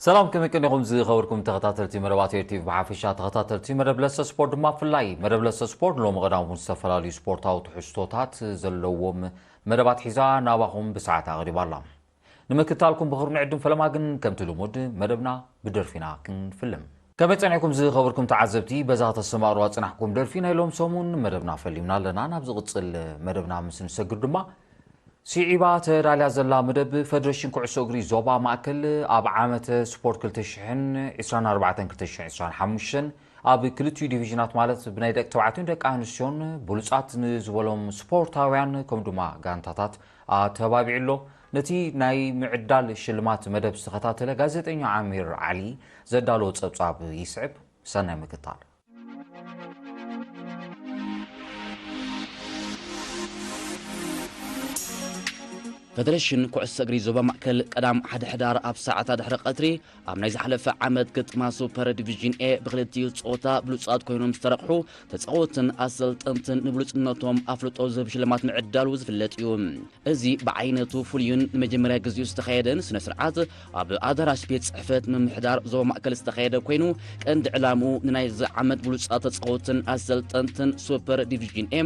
ሰላም፣ ከመይ ቀኒኹም ዝኸበርኩም ተኸታተልቲ መደባት ኤር ቲ ቪ፣ ብሓፈሻ ተኸታተልቲ መደብ ለሰ ስፖርት ድማ ብፍላይ? መደብ ለሰ ስፖርት ሎሚ ቀዳም እውን ዝተፈላለዩ ስፖርታዊ ትሕዝቶታት ዘለዎም መደባት ሒዛ ናባኹም ብሰዓት ኣቕሪባ ኣላ። ንምክትታልኩም ብኽብሪ ንዕድም፣ ፈለማ ግን ከምቲ ልሙድ መደብና ብደርፊና ክንፍልም። ከመይ ጸኒሕኩም ዝኸበርኩም ተዓዘብቲ? በዛ ከተሰማዕሩዋ ጽናሕኩም ደርፊ ናይ ሎም ሰሙን መደብና ፈሊምና ኣለና። ናብ ዝቕጽል መደብና ምስ ንሰግር ድማ፣ ስዒባ ተዳልያ ዘላ መደብ፣ ፈደረሽን ኩዕሶ እግሪ ዞባ ማእከል ኣብ ዓመተ ስፖርት ክልተ ሽሕን ዕስራን ኣርባዕተን ክልተ ሽሕን ዕስራን ሓሙሽተን ኣብ ክልቲኡ ዲቪዥናት፣ ማለት ብናይ ደቂ ተባዕትዮን ደቂ ኣንስትዮን ብሉጻት ንዝበሎም ስፖርታውያን ከምኡ ድማ ጋንታታት ኣተባቢዑ ኣሎ። ነቲ ናይ ምዕዳል ሽልማት መደብ ዝተኸታተለ ጋዜጠኛ ዓሚር ዓሊ ዘዳለዎ ጸብጻብ ይስዕብ። ሰናይ ምክታል። ፈደረሽን ኩዕሶ እግሪ ዞባ ማእከል ቀዳም ሓደ ሕዳር ኣብ ሰዓታ ድሕሪ ቀትሪ ኣብ ናይ ዝሓለፈ ዓመት ግጥማ ሱፐር ዲቪዥን ኤ ብክልቲኡ ጾታ ብሉጻት ኮይኖም ዝተረቑሑ ተጻወትን ኣሰልጠንትን ንብሉጽነቶም ኣፍልጦ ዝህብ ሽልማት ምዕዳሉ ዝፍለጥ እዩ። እዚ ብዓይነቱ ፍሉይን ንመጀመርያ ግዜኡ ዝተኻየደን ስነ ስርዓት ኣብ ኣዳራሽ ቤት ጽሕፈት ምምሕዳር ዞባ ማእከል ዝተኻየደ ኮይኑ፣ ቀንዲ ዕላምኡ ንናይዚ ዓመት ብሉጻት ተጻወትን ኣሰልጠንትን ሱፐር ዲቪዥን ኤ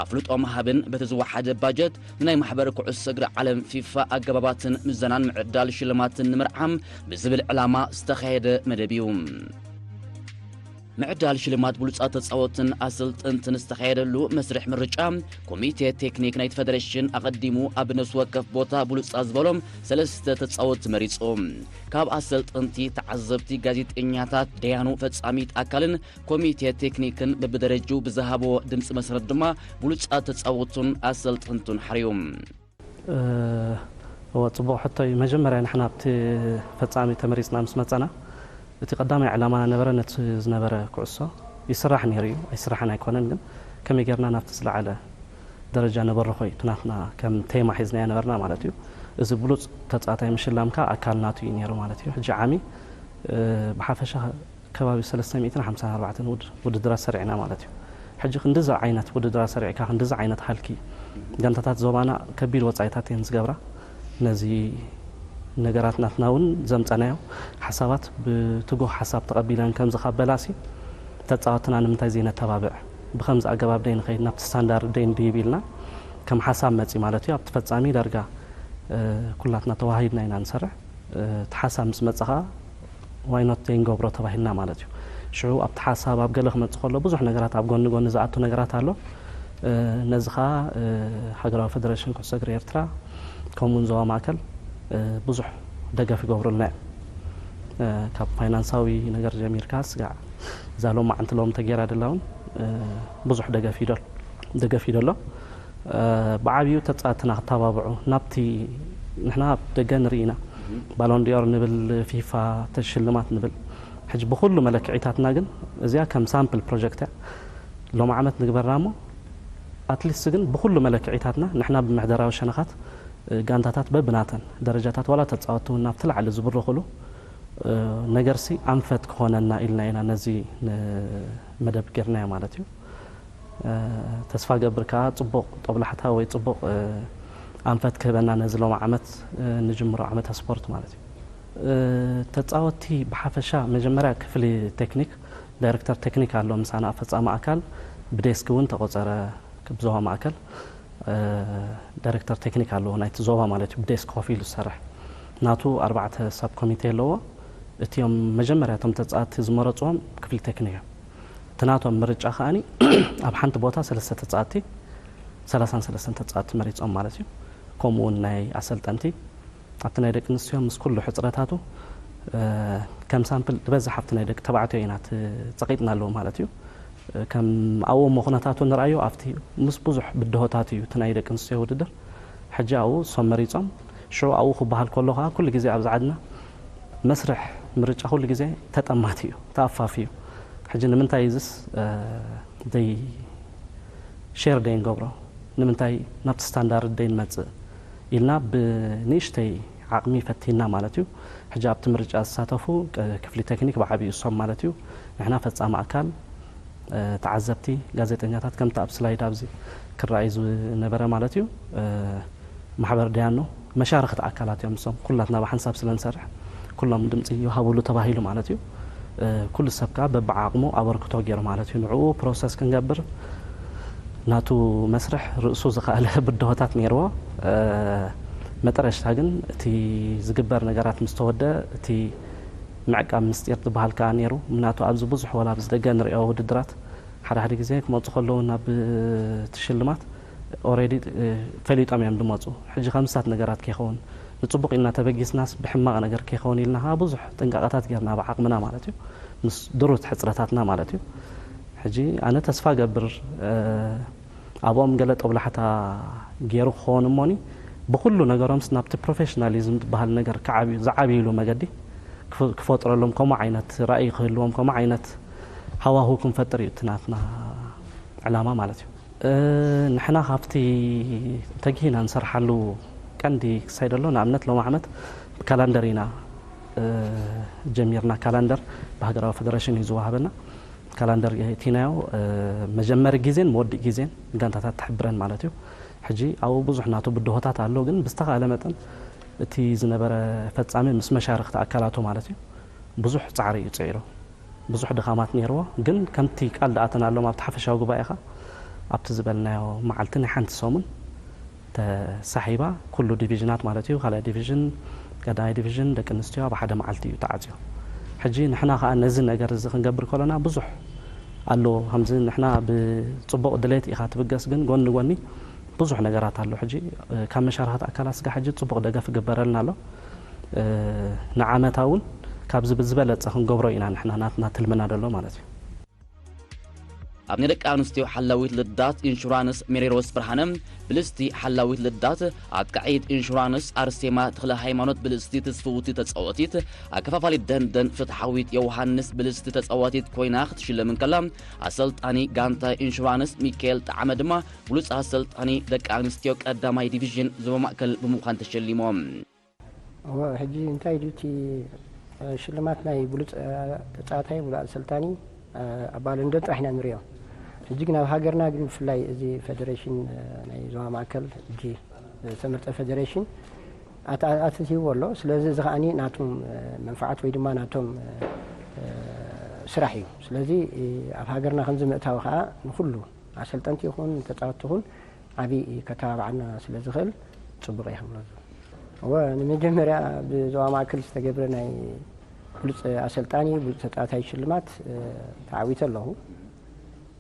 ኣፍልጦ ምሃብን በቲ ዝወሓደ ባጀት ንናይ ማሕበር ኩዕሶ እግሪ ዓለም ፊፋ ኣገባባትን ምዘናን ምዕዳል ሽልማትን ንምርዓም ብዝብል ዕላማ ዝተኻየደ መደብ እዩ። ምዕዳል ሽልማት ብሉጻት ተጻወትን ኣሰልጠንትን ዝተኻየደሉ መስርሕ ምርጫ፣ ኮሚቴ ቴክኒክ ናይቲ ፈደረሽን ኣቐዲሙ ኣብ ነፍሲ ወከፍ ቦታ ብሉጻት ዝበሎም ሰለስተ ተጻወትቲ መሪጹ። ካብ ኣሰልጠንቲ፣ ተዓዘብቲ፣ ጋዜጠኛታት፣ ደያኑ፣ ፈጻሚት ኣካልን ኮሚቴ ቴክኒክን በብደረጅኡ ብዝሃብዎ ድምጺ መሰረት ድማ ብሉጻት ተጻወቱን ኣሰልጠንቱን ሓርዩ። እወ፣ ጽቡቕ ሕቶ እዩ። መጀመርያ ንሕና ኣብቲ ፈጻሚ ተመሪጽና ምስ መጸና፣ እቲ ቀዳማይ ዕላማና ነበረ ነቲ ዝነበረ ኩዕሶ ይስራሕ ነይሩ እዩ፣ ኣይስራሕን ኣይኮነን፣ ግን ከመይ ጌርና ናብቲ ዝለዓለ ደረጃ ነበርኾ እዩ እቲ ናትና ከም ቴማ ሒዝናዮ ነበርና ማለት እዩ። እዚ ብሉጽ ተጻዋታይ ምሽላም ከኣ ኣካል ናቱ እዩ ነይሩ ማለት እዩ። ሕጂ ዓሚ፣ እ፣ ብሓፈሻ ከባቢ ሰለስተ ሚእትን ሓምሳን ኣርባዕተን ውድ-፣ ውድድራት ሰሪዕና ማለት እዩ። ሕጂ ክንድዚ ዓይነት ውድድራት ሰሪዕካ፣ ክንድዚ ዓይነት ሃልኪ፣ ጋንታታት ዞባና ከቢድ ወጻኢታት እየን ዝገብራ። ነዚ ነገራት ናትና እውን ዘምጸናዮ ሓሳባት ብትጉህ ሓሳብ ተቐቢለን፣ ከምዚ ካብ በላሲ ተጻወትና ንምንታይ ዘይነተባብዕ፣ ብኸምዚ ኣገባብ ደይ ንኸይድ፣ ናብቲ ስታንዳርድ ደይ ንድይብ ኢልና ከም ሓሳብ መጺ ማለት እዩ። ኣብቲ ፈጻሚ ዳርጋ፣ እ፣ ኩላትና ተዋሂድና ኢና ንሰርሕ። እ፣ እቲ ሓሳብ ምስ መጸ ኸኣ ዋይኖት ዘይንገብሮ ተባሂልና ማለት እዩ። ሽዑ ኣብቲ ሓሳብ ኣብ ገለ ክመጽእ ከሎ ብዙሕ ነገራት ኣብ ጎኒ ጎኒ ዝኣቱ ነገራት ኣሎ። እ፣ ነዚ ኸኣ፣ እ፣ ሃገራዊ ፈደረሽን ኩዕሶ እግሪ ኤርትራ ከምኡውን ዞባ ማእከል፣ እ፣ ብዙሕ ደገፍ ይገብሩልና እዮም። እ፣ ካብ ፋይናንሳዊ ነገር ጀሚርካ ስጋዕ እዛ ሎማዓንቲ ሎም ተጌራ ደላ እውን፣ እ፣ ብዙሕ ደገፍ እዩ ደሎ፣ ደገፍ እዩ ደሎ። እ፣ ብዓብዩ ተጻወትና ክተባብዑ ናብቲ ንሕና ኣብ ደገ ንርኢ ኢና። ባሎን ዲዮር ንብል፣ ፊፋ ተሽልማት ንብል። ሕጂ ብኹሉ መለክዒታትና ግን እዚኣ ከም ሳምፕል ፕሮጀክት እያ። ሎም ዓመት ንግበራ እሞ ኣትሊስት ግን ብኹሉ መለክዒታትና ንሕና ብምሕደራዊ ሸነኻት፣ እ፣ ጋንታታት በብናተን ደረጃታት ዋላ ተጻወትቲ እውን ናብቲ ላዕሊ ዝብርኹሉ፣ እ፣ ነገርሲ ኣንፈት ክኾነና ኢልና ኢና ነዚ ን-፣ መደብ ጌርናዮ ማለት እዩ። እ፣ ተስፋ ገብር ከኣ ጽቡቕ ጦብላሕታ ወይ ጽቡቕ፣ እ፣ ኣንፈት ክህበና ነዚ ሎሚ ዓመት፣ እ፣ ንጅምሮ ዓመተ ስፖርት ማለት እዩ። እ፣ ተጻወትቲ ብሓፈሻ መጀመርያ ክፍሊ ቴክኒክ፣ ዳይሬክተር ቴክኒክ ኣሎ ምሳና፣ ኣፈጻሚ ኣካል ብዴስክ እውን ተቖጸረ ብዞባ ማእከል። እ፣ ዳይሬክተር ቴክኒክ ኣለዎ ናይቲ ዞባ ማለት እዩ፣ ብዴስክ ኮፍ ኢሉ ዝሰርሕ። ናቱ ኣርባዕተ ሳብ ኮሚቴ ኣለዎ። እቲኦም መጀመርያ እቶም ተጻወትቲ ዝመረጽዎም ክፍሊ ቴክኒክ እዮም። እቲ ናቶም ምርጫ ከኣኒ ኣብ ሓንቲ ቦታ ሰለስተ ተጻወትቲ፣ ሰላሳን ሰለስተን ተጻወትቲ መሪጾም ማለት እዩ። ከምኡ እውን ናይ ኣሰልጠንቲ ኣብቲ ናይ ደቂ ኣንስትዮ ምስ ኩሉ ሕጽረታቱ፣ እ፣ ከም ሳምፕል ዝበዝሕ ኣብቲ ናይ ደቂ ተባዕትዮ ኢና እቲ ጸቒጥና ኣለዎ ማለት እዩ። እ፣ ከም ኣብኡ እሞ ኩነታቱ ንርኣዮ ኣብቲ ምስ ብዙሕ ብድሆታት እዩ እቲ ናይ ደቂ ኣንስትዮ ውድድር። ሕጂ ኣብኡ እሶም መሪጾም፣ ሽዑ ኣብኡ ክበሃል ከሎ ከኣ ኩሉ ግዜ ኣብዚ ዓድና መስርሕ ምርጫ ኩሉ ግዜ ተጠማቲ እዩ፣ ተኣፋፊ እዩ። ሕጂ ንምንታይ እዝስ፣ እ፣ ደይ ሼር ደይ ንገብሮ? ንምንታይ ናብቲ ስታንዳርድ ደይ ንመጽእ ኢልና ብንእሽተይ ዓቕሚ ፈቲና ማለት እዩ። ሕጂ ኣብቲ ምርጫ ዝሳተፉ፣ እ፣ ክፍሊ ቴክኒክ ብዓብዩ እሶም ማለት እዩ። ንሕና ፈጻሚ ኣካል፣ እ፣ ተዓዘብቲ፣ ጋዜጠኛታት ከምቲ ኣብ ስላይድ ኣብዚ ክረኣይ ዝነበረ ማለት እዩ። እ፣ ማሕበር ደያኑ መሻርኽቲ ኣካላት እዮም እሶም። ኩላትና ብሓንሳብ ስለ ንሰርሕ ኩሎም ድምፂ ይሃብሉ ተባሂሉ ማለት እዩ። ኩሉ ሰብ ከዓ በብዓቕሙ ኣበርክቶ ገይሩ ማለት እዩ። ንዕኡ ፕሮሰስ ክንገብር ናቱ መስርሕ ርእሱ ዝኸኣለ ብድሆታት ነይርዎ። መጠረሽታ ግን እቲ ዝግበር ነገራት ምስ ተወደ እቲ ምዕቃብ ምስጢር ዝበሃል ከዓ ነይሩ። ምናቱ ኣብዚ ብዙሕ ወላ ኣብዚ ደገ ንሪኦ ውድድራት ሓደ ሓደ ግዜ ክመፁ ከለዉ ናብ እቲ ሽልማት ኦሬዲ ፈሊጦም እዮም ዝመፁ። ሕጂ ከምስታት ነገራት ከይኸውን ንፅቡቕ ኢልና ተበጊስናስ ብሕማቕ ነገር ከይኸውን ኢልና ከዓ ብዙሕ ጥንቃቐታት ጌርና ብዓቕምና ማለት እዩ፣ ምስ ድሩት ሕፅረታትና ማለት እዩ። ሕጂ ኣነ ተስፋ ገብር ኣብኦም ገለ ጦብላሕታ ገይሩ ክኸውን እሞኒ ብኩሉ ነገሮምስ ናብቲ ፕሮፌሽናሊዝም ዝበሃል ነገር ክዓብዩ ዝዓብይሉ መገዲ ክፈጥረሎም ከምኡ ዓይነት ራእይ ክህልዎም ከምኡ ዓይነት ሃዋሁ ክንፈጥር እዩ እቲ ናትና ዕላማ ማለት እዩ። ንሕና ካብቲ ተጊህና ንሰርሓሉ ቀንዲ ክሳይ ደሎ ንኣብነት ሎም ዓመት ብካላንደር ኢና ጀሚርና። ካላንደር ብሃገራዊ ፌደሬሽን እዩ ዝወሃበና። ካላንደር እቲናዮ መጀመሪ ግዜን መወዲእ ግዜን ጋንታታት ትሕብረን ማለት እዩ። ሕጂ ኣብኡ ብዙሕ ናቱ ብድሆታት ኣሎ፣ ግን ብዝተኻእለ መጠን እቲ ዝነበረ ፈጻሚ ምስ መሻርክቲ ኣካላቱ ማለት እዩ ብዙሕ ጻዕሪ እዩ ጽዒሩ። ብዙሕ ድኻማት ነይርዎ፣ ግን ከምቲ ቃል ድኣተናሎም ኣብቲ ሓፈሻዊ ጉባኤኻ ኣብቲ ዝበልናዮ መዓልቲ ናይ ሓንቲ ሰሙን ተሳሒባ ኩሉ ዲቪዥናት ማለት እዩ፣ ካልኣይ ዲቪዥን፣ ቀዳማይ ዲቪዥን፣ ደቂ ኣንስትዮ ኣብ ሓደ መዓልቲ እዩ ተዓፅዮ። ሕጂ ንሕና ከዓ ነዚ ነገር እዚ ክንገብር ከለና ብዙሕ ኣሎ። ከምዚ ንሕና ብፅቡቕ ድሌት ኢኻ ትብገስ፣ ግን ጎኒ ጎኒ ብዙሕ ነገራት ኣሎ። ሕጂ ካብ መሻርክቲ ኣካላት ስጋ ሕጂ ፅቡቕ ደገፍ ይግበረልና ኣሎ። ንዓመታ እውን ካብዚ ብዝበለፀ ክንገብሮ ኢና ንሕና ናትና ትልምና ዘሎ ማለት እዩ። ኣብ ናይ ደቂ ኣንስትዮ ሓላዊት ልዳት ኢንሹራንስ ሜሪሮስ ብርሃነ፣ ብልጽቲ ሓላዊት ልዳት ኣጥቃዒት ኢንሹራንስ ኣርሴማ ተኽለ ሃይማኖት፣ ብልጽቲ ትስፍውቲ ተጻወቲት ኣከፋፋሊት ደንደን ፍትሓዊት ዮውሃንስ ብልጽቲ ተጻዋቲት ኮይና ክትሽለም እንከላ፣ ኣሰልጣኒ ጋንታ ኢንሹራንስ ሚካኤል ጣዕመ ድማ ብሉጽ ኣሰልጣኒ ደቂ ኣንስትዮ ቀዳማይ ዲቪዥን ዞባ ማእከል ብምዃን ተሸሊሞም። እወ፣ ሕጂ እንታይ ድዩ እቲ ሽልማት ናይ ብሉጽ ተጻዋታይ፣ ብሉጽ ኣሰልጣኒ ኣብ ባለንዶ ጥራሕ ኢና ንሪኦ። ሕጂ ግን ኣብ ሃገርና ግን ብፍላይ እዚ ፌደሬሽን ናይ ዞባ ማእከል ሕጂ ዝተመርጸ ፌደሬሽን ኣትእትይዎ ኣሎ። ስለዚ እዚ ከዓኒ ናቶም መንፍዓት ወይ ድማ ናቶም ስራሕ እዩ። ስለዚ ኣብ ሃገርና ከምዚ ምእታው ከዓ ንኩሉ ኣሰልጠንቲ ይኹን ተጻወትቲ ይኹን ዓቢ ከተባብዓና ስለ ዝኽእል ጽቡቕ እየ ክብሎ። እወ፣ ንመጀመርያ ብዞባ ማእከል ዝተገብረ ናይ ብሉጽ ኣሰልጣኒ ብሉጽ ተጻዋታይ ሽልማት ተዓዊተ ኣለኹ።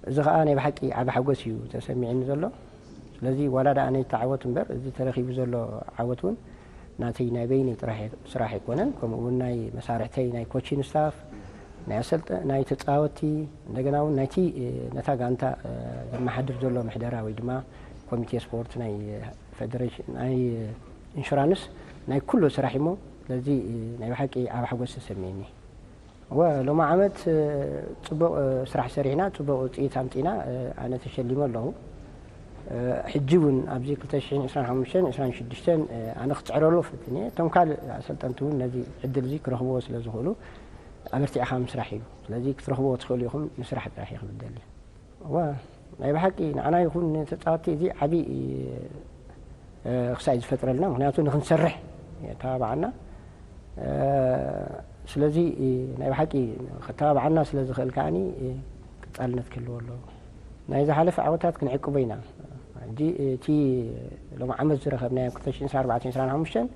እዚ ከኣ ናይ ብሓቂ ዓቢ ሓጎስ እዩ ተሰሚዕኒ ዘሎ። ስለዚ ዋላ ደኣ ነቲ ዓወት እምበር እዚ ተረኺቡ ዘሎ ዓወት እውን ናተይ ናይ በይነይ ጥራሕ ስራሕ ኣይኮነን። ከምኡ እውን ናይ መሳርሕተይ ናይ ኮቺን ስታፍ ናይ ኣሰልጠ ናይ ተጻወቲ እንደገና እውን ናይቲ ነታ ጋንታ ዘመሓድር ዘሎ ምሕደራ ወይ ድማ ኮሚቴ ስፖርት ናይ ፌደሬሽን ናይ ኢንሹራንስ ናይ ኩሉ ስራሕ እሞ ስለዚ ናይ ብሓቂ ዓብ ሓጎስ ተሰሚዕኒ። እወ ሎሚ ዓመት ጽቡቕ ስራሕ ሰሪሕና ጽቡቕ ውፅኢት ኣምፂና ኣነ ተሸሊመ ኣለኹ። ሕጂ እውን ኣብዚ ክልተ ሽሕን ዕስራን ሓሙሽተን ዕስራን ሽዱሽተን ኣነ ክፅዕረሉ ፈትነ እቶም ካልእ ኣሰልጠንቲ እውን ነዚ ዕድል እዚ ክረኽብዎ ስለ ዝኽእሉ ኣበርቲዕኻ ምስራሕ እዩ። ስለዚ ክትረኽብዎ ትኽእሉ ኢኹም፣ ምስራሕ ጥራሕ እዩ ክብል ደሊ። እወ ናይ ብሓቂ ንዓና ይኹን ንተፃወቲ እዚ ዓብዪ ክሳይ ዝፈጥረልና፣ ምክንያቱ ንክንሰርሕ የተባብዓና። ስለዚ ናይ ብሓቂ ከተባብዓና ስለ ዝኽእል ከዓኒ ቀፃልነት ክህልዎ ኣለዎ። ናይ ዝሓለፈ ዓወታት ክንዕቅቦ ኢና። ሕጂ እቲ ሎም ዓመት ዝረኸብናዮ ክልተ ሽሕን ኣርባዕተን ዕስራን ሓሙሽተን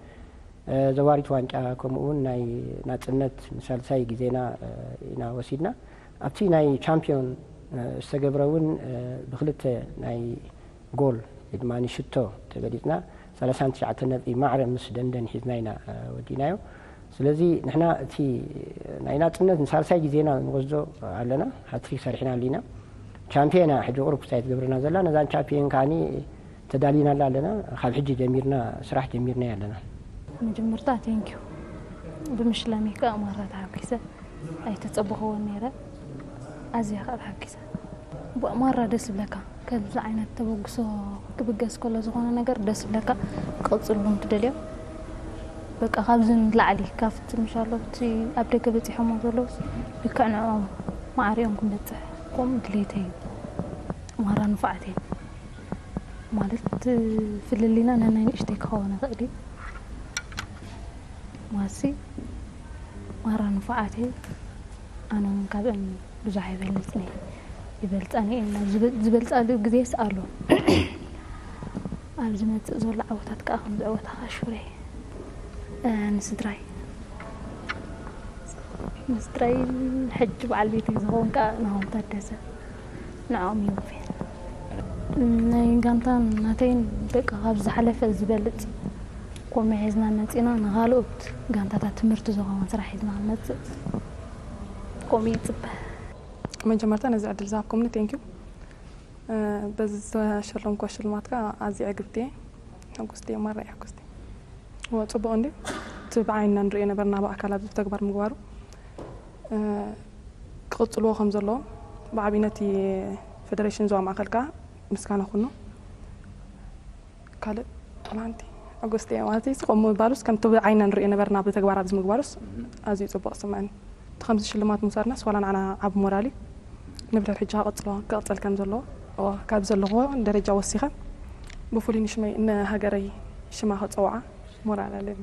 ዘዋሪት ዋንጫ ከምኡ እውን ናይ ናፅነት ንሳልሳይ ግዜና ኢና ወሲድና። ኣብቲ ናይ ቻምፒዮን ዝተገብረ እውን ብክልተ ናይ ጎል ወይ ድማ ንሽቶ ተበሊፅና ሰላሳን ትሽዓተን ነጥቢ ማዕረ ምስ ደንደን ሒዝና ኢና ወዲናዮ። ስለዚ ንሕና እቲ ናይ ናፅነት ንሳልሳይ ግዜና ንወስዶ ኣለና፣ ሃትሪክ ሰሪሕና ኣሊና። ቻምፒዮና ሕጂ ቁሩብ ክሳይ ትገብረና ዘላ ነዛን ቻምፒዮን ከዓኒ ተዳሊናላ ኣለና። ካብ ሕጂ ጀሚርና ስራሕ ጀሚርና ኣለና። መጀመርታ ቴንኪዩ ብምሽላመይ ከዓ ማራ ተሓጒሰ ኣይተፀበኽዎን ነይረ። ኣዝየ ከዓ ተሓጒሰ። ማራ ደስ ይብለካ ከምዚ ዓይነት ተበግሶ ክብገስ ከሎ ዝኾነ ነገር ደስ ይብለካ። ክቐፅሉ ትደልዮ በቃ ካብዚ ንላዕሊ ካብቲ ምሻሎ እቲ ኣብ ደገ በፂሖሞ ዘለውስ ልክዕ ንዕኦም ማዕሪኦም ክንበፅሕ ከምኡ ድሌተይ እዩ። ማራ ንፉዓት እየን። ማለት ፍልልይና ነናይ ንእሽተይ ክኸውን ይኽእል እዩ። ማሲ ማራ ንፉዓት እዩ። ኣነ እውን ካብአን ብዙሕ ኣይበልፅን እየ። ይበልፃን እየን ናብ ዝበ- ዝበልፃሉ ግዜስ ኣሎ። ኣብ ዝመፅእ ዘሎ ዓወታት ከዓ ከም ዝዕወታ ከዓ ሽውር እየ። እ፣ ንስድራይ ንስድራይ ሕጂ በዓል ቤተይ ዝኸውን ከዓ ናሆም ታደሰ ንዕኦም ይወፍየ። ናይ ጋንታን ናተይን በቃ ካብ ዝሓለፈ ዝበልፅ ከምኡ ሒዝና መፂና ንኻልኦት ጋንታታት ትምህርቲ ዝኸውን ስራሕ ሒዝና ክንመፅእ ከምኡ ይፅበ። መጀመርታ ነዚ ዕድል ዝሃብኩምኒ ቴንኪዩ። በዚ ዝተሸለምኩ ሽልማት ከዓ ኣዝየ ዕግብቲ እየ፣ ሕጉስቲ እየ፣ ማራ እየ ሕጉስቲ። እወ፣ ፅቡቕ እንድዩ። እቲ ብዓይንና ንሪኦ ነበርና ብኣካል ኣብዚ ብተግባር ምግባሩ ክቕፅልዎ ከም ዘለዎም ብዓብይ ነቲ ፌደሬሽን ዞባ ማእኸል ከዓ ምስጋና ኩኑ። ካልእ ጥላንቲ ሕጉስቲ እየ ማለት እዩ። ከምኡ ምባሉስ ከምቲ ብዓይንና ንሪኦ ነበርና ብተግባር ኣብዚ ምግባሩስ ኣዝዩ ፅቡቕ ስምዐኒ። እቲ ከምዚ ሽልማት ምውሳድናስ ዋላ ንዓና ዓቢ ሞራል እዩ። ንብረት ሕጂ ክቕፅሎ ክቕፅል ከም ዘለዎ እወ፣ ካብ ዘለኹዎ ደረጃ ወሲኸ ብፍሉይ ንሽመይ ንሃገረይ ሽማ ከፀውዓ ሞራል ኣለኒ።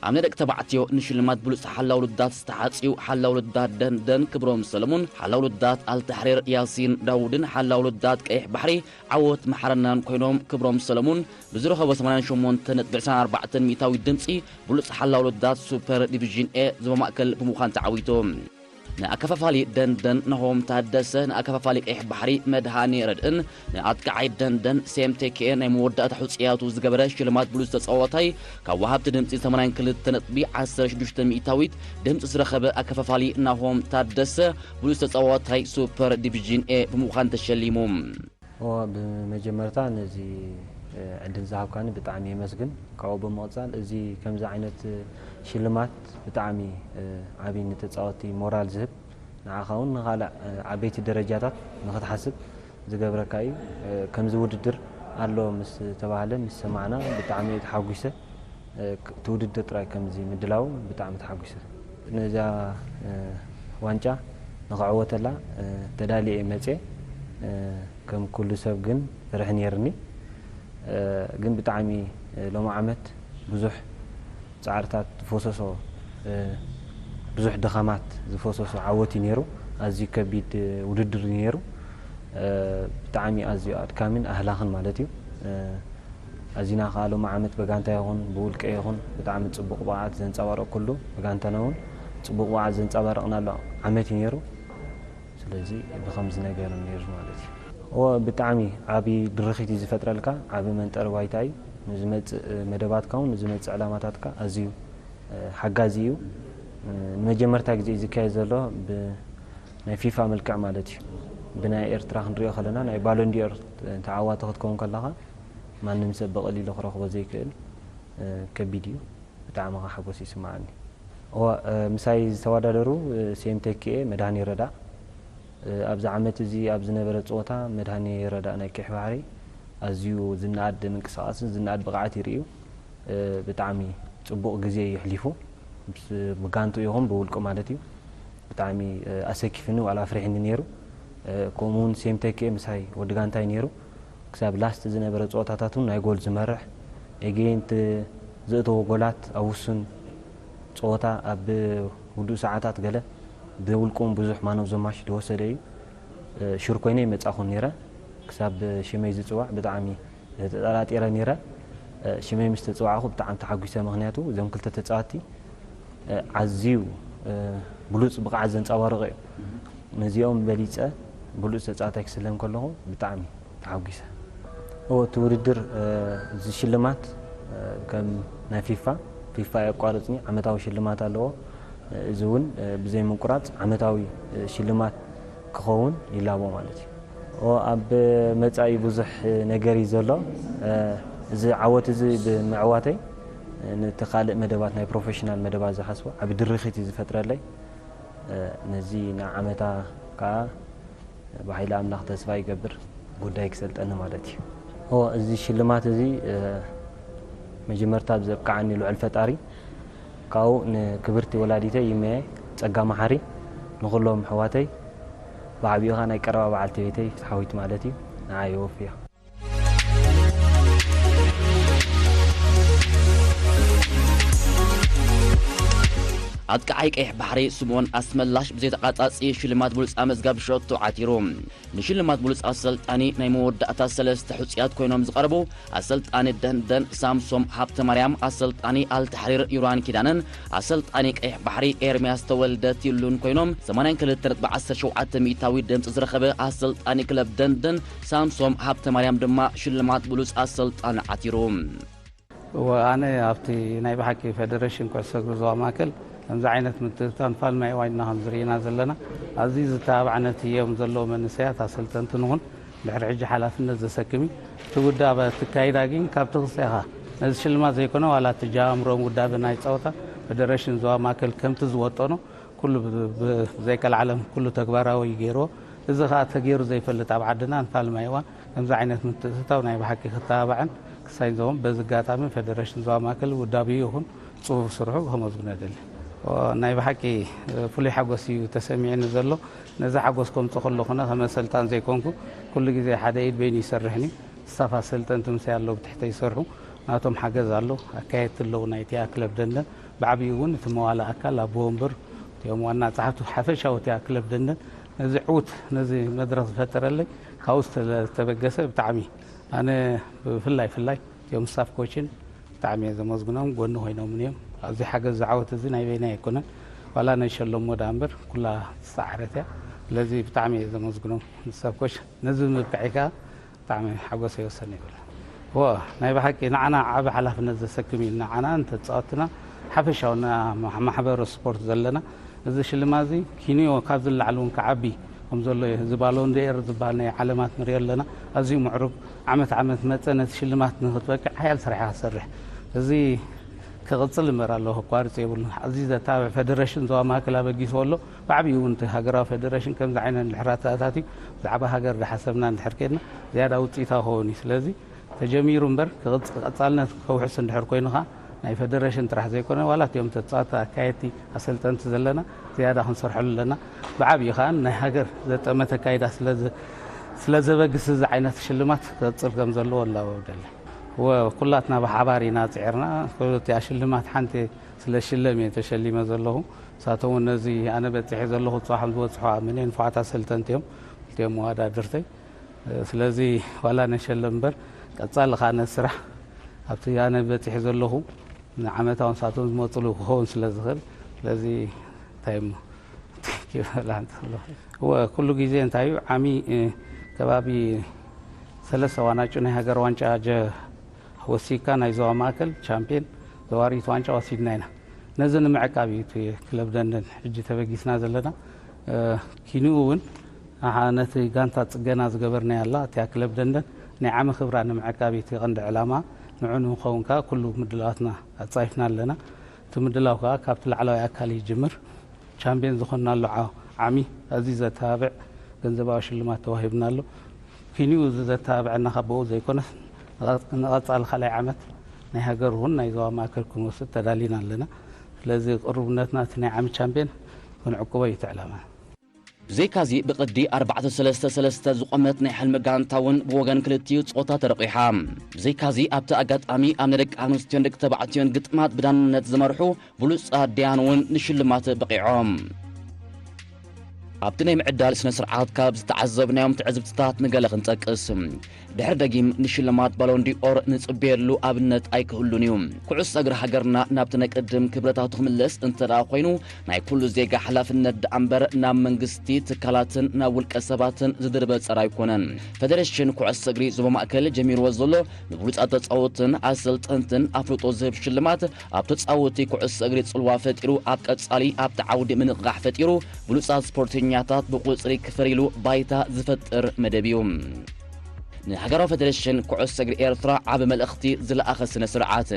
ኣብ ናይ ደቂ ተባዕትዮ ንሽልማት ብሉፅ ሓላው ልዳት ዝተሓፅዩ ሓላው ልዳት ደንደን ክብሮም ሰለሙን ሓላው ልዳት ኣልታሕሪር ያሲን ዳውድን ሓላው ልዳት ቀይሕ ባሕሪ ዓወት መሓረናን ኮይኖም ክብሮም ሰለሙን ብዝረኸቦ ሰማንያን ሸሞንተ ነጥቢ ዕስራን ኣርባዕተን ሚእታዊት ድምፂ ብሉፅ ሓላው ልዳት ሱፐር ዲቪዥን ኤ ዞባ ማእከል ብምዃን ተዓዊቱ። ንኣከፋፋሊ ደንደን ናሆም ታደሰ፣ ንኣከፋፋሊ ቀይሕ ባሕሪ መድሃኔ ረድእን ንኣጥቃዓይ ደንደን ሴም ቴኬኤ ናይ መወዳእታ ሕፁያቱ ዝገበረ ሽልማት ብሉፅ ተፃዋታይ ካብ ወሃብቲ ድምፂ ሰማንያን ክልተ ነጥቢ ዓሰርተ ሽዱሽተ ሚእታዊት ድምፂ ዝረኸበ ኣከፋፋሊ ናሆም ታደሰ ብሉፅ ተፃዋታይ ሱፐር ዲቪዥን ኤ ብምዃን ተሸሊሙ። እወ፣ ብመጀመርታ ነዚ ዕድል ዝሃብካኒ ብጣዕሚ የመስግን። ካብኡ ብምቕፃል እዚ ከምዚ ዓይነት ሽልማት ብጣዕሚ ዓብዪ ንተፃወትቲ ሞራል ዝህብ፣ ንዓኻ እውን ንኻልእ ዓበይቲ ደረጃታት ንኽትሓስብ ዝገብረካ እዩ። ከምዚ ውድድር ኣሎ ምስ ተባህለ ምስ ሰማዕና ብጣዕሚ እየ ተሓጒሰ። እቲ ውድድር ጥራይ ከምዚ ምድላው ብጣዕሚ ተሓጒሰ። ነዛ ዋንጫ ንኽዕወተላ ተዳልየ እየ መፅየ። ከም ኩሉ ሰብ ግን ፍርሒ ነይርኒ። ግን ብጣዕሚ ሎሚ ዓመት ብዙሕ ፃዕርታት ዝፈሰሶ፣ ብዙሕ ድኻማት ዝፈሰሶ ዓወት እዩ ነይሩ። ኣዝዩ ከቢድ ውድድር እዩ ነይሩ። ብጣዕሚ ኣዝዩ ኣድካሚን ኣህላኽን ማለት እዩ። ኣዚና ከዓ ሎሚ ዓመት ብጋንታ ይኹን ብውልቀ ይኹን ብጣዕሚ ፅቡቕ ብቕዓት ዘንፀባረቕኩሉ፣ ብጋንታና እውን ፅቡቕ ብቕዓት ዘንፀባረቕናሉ ዓመት እዩ ነይሩ። ስለዚ ብኸምዚ ነገር እዩ ነይሩ ማለት እዩ። እወ፣ ብጣዕሚ ዓቢ ድርኺት እዩ ዝፈጥረልካ፣ ዓቢ መንጠሪ ባይታ እዩ። ንዝመጽእ መደባትካ እውን ንዝመጽእ ዕላማታትካ ኣዝዩ ሓጋዚ እዩ። ንመጀመርታ ግዜ እዩ ዝካየድ ዘሎ ብናይ ፊፋ መልክዕ ማለት እዩ። ብናይ ኤርትራ ክንሪኦ ከለና ናይ ባሎንዲዮር ተዓዋቲ ክትከውን ከለኻ ማንም ሰብ ብቐሊሉ ክረኽቦ ዘይክእል ከቢድ እዩ። ብጣዕሚ ከ ሓጎስ ይስምዓኒ። እወ፣ ምሳይ ዝተወዳደሩ ሴም ተኪኤ፣ መድሃኔ ረዳእ፣ ኣብዚ ዓመት እዚ ኣብ ዝነበረ ፀወታ መድሃኔ ረዳእ ናይ ቀይሕ ባሕሪ ኣዝዩ ዝነኣድ ምንቅስቓስን ዝነኣድ ብቕዓት ይርእዩ። ብጣዕሚ ፅቡቕ ግዜ እዩ ኣሕሊፉ። ምስ ብጋንትኡ ይኹን ብውልቁ ማለት እዩ። ብጣዕሚ ኣሰኪፍኒ ዋላ ኣፍሪሕኒ ነይሩ። ከምኡ እውን ሴም ተኪኤ ምሳይ ወዲ ጋንታይ ነይሩ። ክሳብ ላስት ዝነበረ ፀወታታት እውን ናይ ጎል ዝመርሕ፣ ኤጌይንት ዘእተዎ ጎላት ኣብ ውሱን ፀወታ ኣብ ውዱእ ሰዓታት ገለ ብውልቁ እውን ብዙሕ ማን ኦፍ ዘ ማች ዝወሰደ እዩ። ሹር ኮይነ ይመፃኹ ነይረ። ክሳብ ሽመይ ዝፅዋዕ ብጣዕሚ ተጠራጢረ ነይረ። ሽመይ ምስ ተፅዋዕኹ ብጣዕሚ ተሓጒሰ። ምክንያቱ እዞም ክልተ ተፃወትቲ ኣዝዩ ብሉፅ ብቕዓት ዘንፀባርቑ እዮም። ነዚኦም በሊፀ ብሉፅ ተፃዋታይ ክስለም ከለኹ ብጣዕሚ ተሓጒሰ። እወ፣ እቲ ውድድር እዚ ሽልማት ከም ናይ ፊፋ፣ ፊፋ ኣየቋርፅኒ፣ ዓመታዊ ሽልማት ኣለዎ። እዚ እውን ብዘይ ምቁራፅ ዓመታዊ ሽልማት ክኸውን ይላቦ ማለት እዩ። እወ፣ ኣብ መጻኢ ብዙሕ ነገር እዩ ዘሎ። እዚ ዓወት እዚ ብምዕዋተይ ነቲ ካልእ መደባት፣ ናይ ፕሮፌሽናል መደባት ዝሓስቦ ዓቢ ድርኺት እዩ ዝፈጥረለይ። ነዚ ንዓመታ ከኣ ብሓይሊ ኣምላኽ ተስፋ ይገብር ጉዳይ ክሰልጠኒ ማለት እዩ። እወ፣ እዚ ሽልማት እዚ መጀመርታ ኣብ ዘብቅዓኒ ልዑል ፈጣሪ፣ ካብኡ ንክብርቲ ወላዲተይ ይመየ ጸጋ መሓሪ፣ ንኹሎም ኣሕዋተይ፣ ብዓቢኡ ኸኣ ናይ ቀረባ በዓልቲ ቤተይ ፍትሓዊት ማለት እዩ፣ ንዓኣ የወፍያ። ኣጥቃዓይ ቀይሕ ባሕሪ ስምኦን ኣስመላሽ ብዘይ ተቓጻጺ ሽልማት ብሉጽ ኣመዝጋቢ ሸቶ ዓቲሩ። ንሽልማት ብሉጽ ኣሰልጣኒ ናይ መወዳእታ ሰለስተ ሕጹያት ኮይኖም ዝቐረቡ ኣሰልጣኒ ደንደን ሳምሶም ሃብተማርያም፣ ኣሰልጣኒ ኣልታሕሪር ዩራን ኪዳነን ኣሰልጣኒ ቀይሕ ባሕሪ ኤርምያስ ተወልደ ቲሉን ኮይኖም ሰማንያን ክልተ ነጥቢ ዓሰርተ ሸውዓተ ሚእታዊ ድምፂ ዝረኸበ ኣሰልጣኒ ክለብ ደንደን ሳምሶም ሃብተማርያም ድማ ሽልማት ብሉጽ ኣሰልጣኒ ዓቲሩ። እወ፣ ኣነ ኣብቲ ናይ ብሓቂ ፌደሬሽን ኩዕሶ እግሪ ዞባ ማእከል ከምዚ ዓይነት ምትእትታው ንፋልማይ ዋይና ከም ዝርኢና ዘለና ኣዝዩ ዝተባባዕነት እዮም ዘለዉ መንእሰያት ኣሰልጠንቲ ንኹን ድሕሪ ሕጂ ሓላፍነት ዘሰክም እዩ። እቲ ውዳበ ትካይዳ ግን ካብ ተኽስተ ኢኻ ነዚ ሽልማት ዘይኮነ ዋላ እቲ ጃምሮም ውዳበ ናይ ጸወታ ፌደሬሽን ዞባ ማእከል ከምቲ ዝወጠኖ ኩሉ ብዘይቀልዓለም ኩሉ ተግባራዊ ገይርዎ። እዚ ኸኣ ተገይሩ ዘይፈልጥ ኣብ ዓድና ንፋልማይ እዋን ከምዚ ዓይነት ምትእትታው ናይ ብሓቂ ክተባባዕን ክሳይ ዞም በዚ ኣጋጣሚ ፌደሬሽን ዞባ ማእከል ውዳቢኡ ይኹን ጽፉፍ ስርሑ ከመስግኖ እደሊ። ናይ ብሓቂ ፍሉይ ሓጎስ እዩ ተሰሚዕኒ ዘሎ። ነዚ ሓጎስ ከምጽእ ከለኹነ ከም ኣሰልጣን ዘይኮንኩ ኩሉ ግዜ ሓደ ኢድ በይኑ ይሰርሕን እዩ። ስታፍ ኣሰልጠንቲ ምሳይ ኣለዉ ብትሕተይ ይሰርሑ። ናቶም ሓገዝ ኣሎ። ኣካየድቲ ኣለዉ ናይ እቲኣ ክለብ ደንደን። ብዓብዩ እውን እቲ መዋለ ኣካል ኣቦ ወንበር እቲኦም ዋና ጸሓፍቲ ሓፈሻዊ እቲኣ ክለብ ደንደን ነዚ ዕውት ነዚ መድረኽ ዝፈጠረለይ ካብኡ ዝተበገሰ ብጣዕሚ ኣነ ብፍላይ ፍላይ እቲኦም ስታፍ ኮችን ብጣዕሚ እየ ዘመስግኖም። ጎኒ ኮይኖምን እዮም ኣብዚ ሓገዝ ዝዓወት እዚ ናይ በይና ኣይኮነን ዋላ ናይ ሸለሞ ዳ እምበር ኩላ ዝሰዓረት እያ። ስለዚ ብጣዕሚ እየ ዘመስግኖም ስታፍ ኮች ነዚ ምብቃዒ ከዓ ብጣዕሚ ሓጎስ ይወሰን ይብል። እወ ናይ ብሓቂ ንዓና ዓቢ ሓላፍነት ዘሰክም እዩ ንዓና ንተጻወትና ሓፈሻዊ ማሕበረ ስፖርት ዘለና እዚ ሽልማት እዚ ኪንዮ ካብ ዝለዓል እውን ክዓቢ ከም ዘሎ እዩ። እዚ ባሎን ዴር ዝበሃል ናይ ዓለማት ንሪኦ ኣለና። ኣዝዩ ምዕሩግ ዓመት ዓመት መጸ ነቲ ሽልማት ንክትበቅዕ ሓያል ስራሕ ክሰርሕ እዚ ክቕጽል እምበር ኣለዎ ክቋርጽ የብሉን። ኣዝዩ ዘተባብዕ ፌደሬሽን ዞባ ማእከል ኣበጊስዎ ኣሎ። ብዓብዩ እውን እቲ ሃገራዊ ፌደሬሽን ከምዚ ዓይነት እንድሕር ኣተኣታትዩ ብዛዕባ ሃገር ዳሓሰብና እንድሕር ከድና ዝያዳ ውፅኢታዊ ክኸውን እዩ። ስለዚ ተጀሚሩ እምበር ቀፃልነት ከውሕስ እንድሕር ኮይኑ ከዓ ናይ ፌደሬሽን ጥራሕ ዘይኮነ ዋላ እቲኦም ተፃወቲ ኣካየድቲ ኣሰልጠንቲ ዘለና ዝያዳ ክንሰርሐሉ ኣለና። ብዓብዩ ከዓ ናይ ሃገር ዘጠመተ ኣካይዳ ስለዘበግስ እዚ ዓይነት ሽልማት ክቅፅል ከም ዘለዎ ላበው ደለ ወኩላትና ብሓባር ኢና ፅዕርና። እቲኣ ሽልማት ሓንቲ ስለ ሽለም እየ ተሸሊመ ዘለኹ። ንሳቶም እውን ነዚ ኣነ በፂሐ ዘለኹ ፅባሕ ዝበፅሑ ምንን ንፉዓት ኣሰልጠንቲ እዮም። ክልቲኦም መዋዳድርተይ። ስለዚ ዋላ ነሸለም እምበር ቀፃሊ ከዓ ነቲ ስራሕ ኣብቲ ኣነ በፂሐ ዘለኹ ንዓመታዊ ንሳቶም ዝመፅሉ ክኸውን ስለ ዝኽእል ስለዚ እንታይ እሞ እወ ኩሉ ግዜ እንታይ እዩ ዓሚ ከባቢ ሰለስተ ዋናጩ ናይ ሃገር ዋንጫ ወሲካ ናይ ዞባ ማእከል ቻምፒየን ዘዋሪት ዋንጫ ወሲድና ኢና። ነዚ ንምዕቃብ እዩ እቲ ክለብ ደንደን ሕጂ ተበጊስና ዘለና። ኪንኡ እውን ኣሓ ነቲ ጋንታ ጽገና ዝገበርናያ ኣላ እቲያ ክለብ ደንደን ናይ ዓሚ ክብራ ንምዕቃብ እዩ እቲ ቀንዲ ዕላማ። ንዑ ንምኸውን ከኣ ኩሉ ምድላዋትና ኣጻይፍና ኣለና። እቲ ምድላው ከኣ ካብቲ ላዕለዋይ ኣካል ይጅምር። ቻምፒየን ዝኾንናሉ ዓሚ ኣዝዩ ዘተባብዕ ገንዘባዊ ሽልማት ተዋሂብና ኣሎ። ኪንኡ እዚ ዘተባብዐና ካብ ብኡ ዘይኮነስ ንቐጻሊ ካልኣይ ዓመት ናይ ሃገር እውን ናይ ዞባ ማእከል ክንወስድ ተዳሊና ኣለና። ስለዚ ቅሩብነትና እቲ ናይ ዓሚ ቻምፒየን ክንዕቅቦ እዩ እቲ ዕላማ። ብዘይካዚ ብቕዲ ኣርባዕተ ሰለስተ ሰለስተ ዝቖመት ናይ ሕልሚ ጋንታ እውን ብወገን ክልቲኡ ጾታ ተረቂሓ። ብዘይካዚ ኣብቲ ኣጋጣሚ ኣብ ናይ ደቂ ኣንስትዮን ደቂ ተባዕትዮን ግጥማት ብዳንነት ዝመርሑ ብሉጻት ደያን እውን ንሽልማት በቒዖም። ኣብቲ ናይ ምዕዳል ስነ ስርዓት ካብ ዝተዓዘብናዮም ትዕዝብትታት ንገለ ክንጠቅስ። ድሕሪ ደጊም ንሽልማት ባሎን ዲኦር ንጽበየሉ ኣብነት ኣይክህሉን እዩ። ኩዕሶ እግሪ ሃገርና ናብቲ ናይ ቅድም ክብረታቱ ክምለስ እንተ ደኣ ኮይኑ ናይ ኩሉ ዜጋ ሓላፍነት ደኣ እምበር ናብ መንግስቲ ትካላትን ናብ ውልቀ ሰባትን ዝድርበ ጸር ኣይኮነን። ፈደረሽን ኩዕሶ እግሪ ዞባ ማእከል ጀሚርዎ ዘሎ ንብሉጻት ተጻወትን ኣሰልጠንትን ኣፍልጦ ዝህብ ሽልማት ኣብ ተጻወቲ ኩዕሶ እግሪ ጽልዋ ፈጢሩ ኣብ ቀጻሊ ኣብቲ ዓውዲ ምንቕቓሕ ፈጢሩ ብሉጻት ስፖርተኛታት ብቁጽሪ ክፈር ኢሉ ባይታ ዝፈጥር መደብ እዩ። ንሃገራዊ ፈደረሽን ኩዕሶ እግሪ ኤርትራ ዓቢ መልእኽቲ ዝለኣኸ ስነ ስርዓት።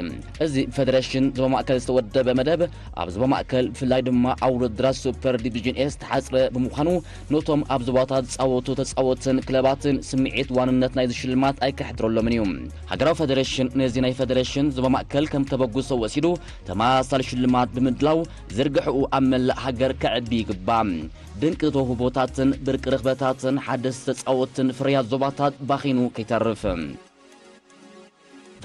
እዚ ብፈደረሽን ዞባ ማእከል ዝተወደበ መደብ ኣብ ዞባ ማእከል ብፍላይ ድማ ኣብ ውድድራት ሱፐር ዲቪዥን ኤ ዝተሓጽረ ብምዃኑ ነቶም ኣብ ዞባታት ዝጻወቱ ተጻወትን ክለባትን ስምዒት ዋንነት ናይዚ ሽልማት ኣይከሕድረሎምን እዩ። ሃገራዊ ፈደረሽን ነዚ ናይ ፈደረሽን ዞባ ማእከል ከም ተበግሶ ወሲዱ ተመሳሳሊ ሽልማት ብምድላው ዝርግሕኡ ኣብ መላእ ሃገር ከዕቢ ይግባእ። ድንቂ ተውህቦታትን ብርቂ ርኽበታትን ሓደስቲ ተጻወትን ፍርያት ዞባታት ባኺኑ ከይተርፍ።